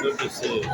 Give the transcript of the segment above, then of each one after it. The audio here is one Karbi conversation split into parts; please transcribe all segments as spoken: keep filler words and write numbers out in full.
Good to see you.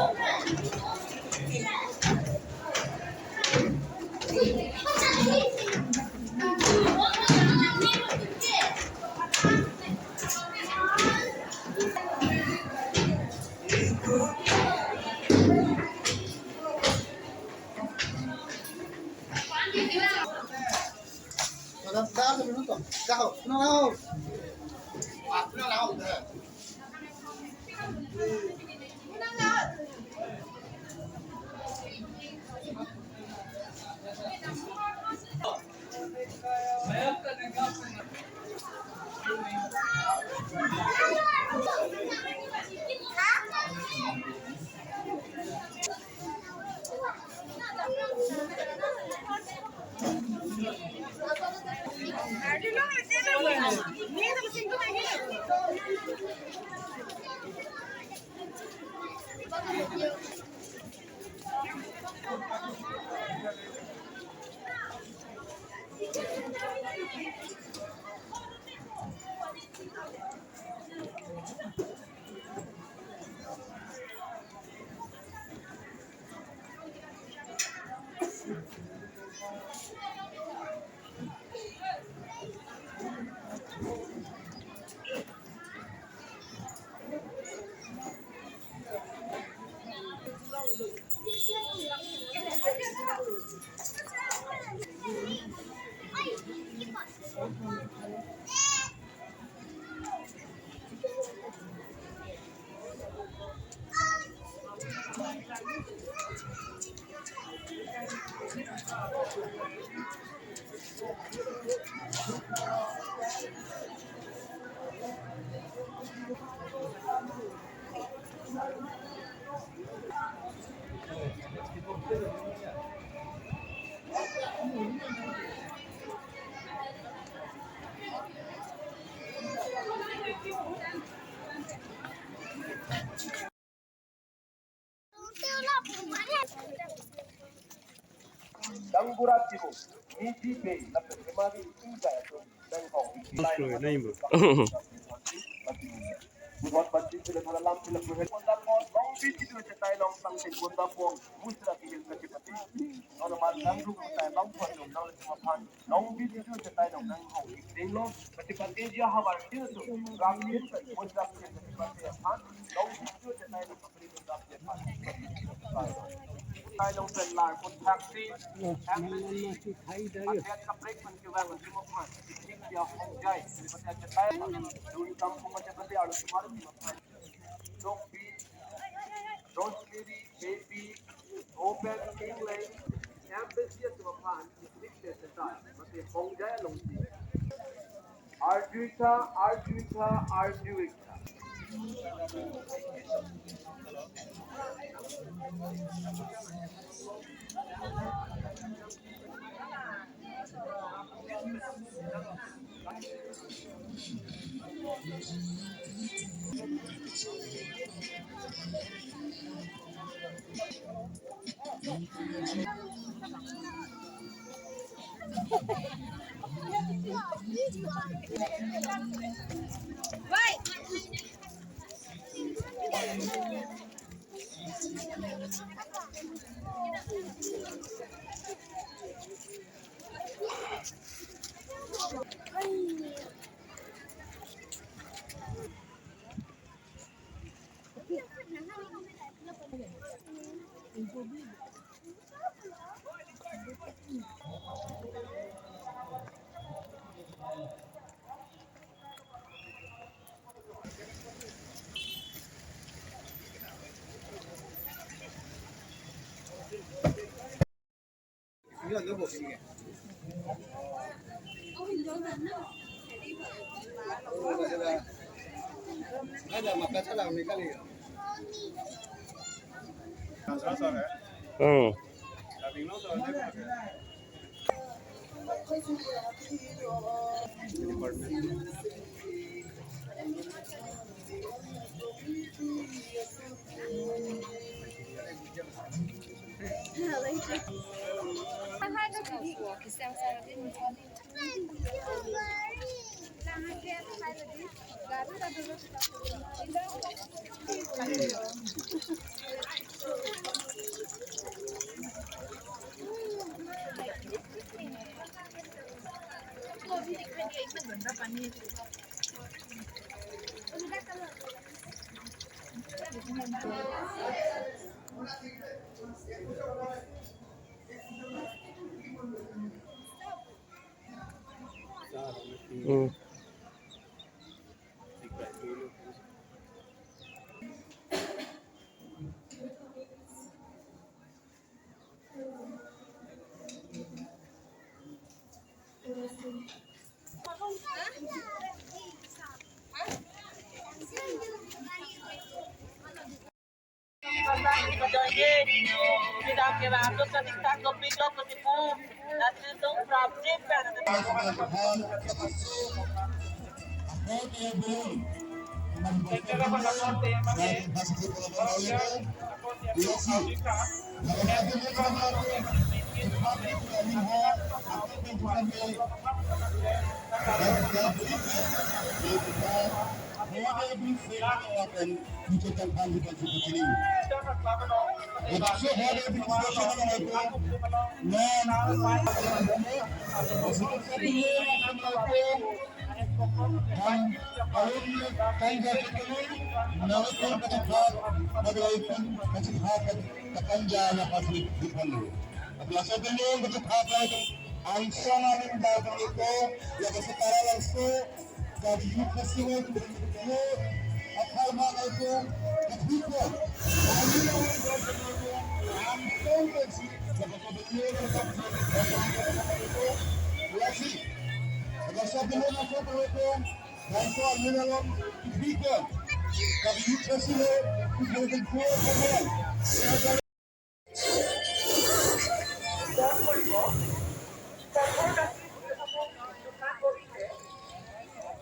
Dangbura Timung, Miji Bey, lapen Hemari Ingzai atum nang hong. Buat pasti sila pada lam sila pun. Kondapon, long bi situ cetai long sang sing kondapon, musra kihil kachipati. Nono man nang duk cetai long pon dum nang lesi mapan. Long bi situ cetai long nang hong. Ding long, kachipati dia habar dia tu. Ram ni, musra kihil kachipati aphan. Long bi situ cetai long. Tailong pen lar pon thaksi, embassy, adet kaprek pen kevang un chimo phan, itik dia hongjai, pati achetai, dun kam pun achetai, arlo sumar chimo phan. Dok bi, Rosemary, Baby, Open, England, embassy chimo phan, itik dia chetai, pati hongjai along si. Arjuitha, arjuitha, arjuitha. Hmm. Hmm. Angsong aning da pangito, ya ka setara langso, ka youth festival, akhai ma ngai ko, ka people. Angsong ka si, ya ka people, ya ka people, ya ka people, ya si. Ka sa people, ya ka people, ya ka people, ka youth festival, ka people.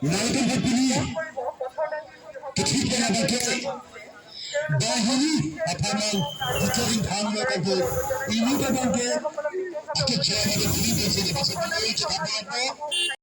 United Happily, keep the Banghini aphan nang Dr. Ringhang lo kangku. Inut abang ke ake jam ake puri pensi de pasok puri cekap bang ko.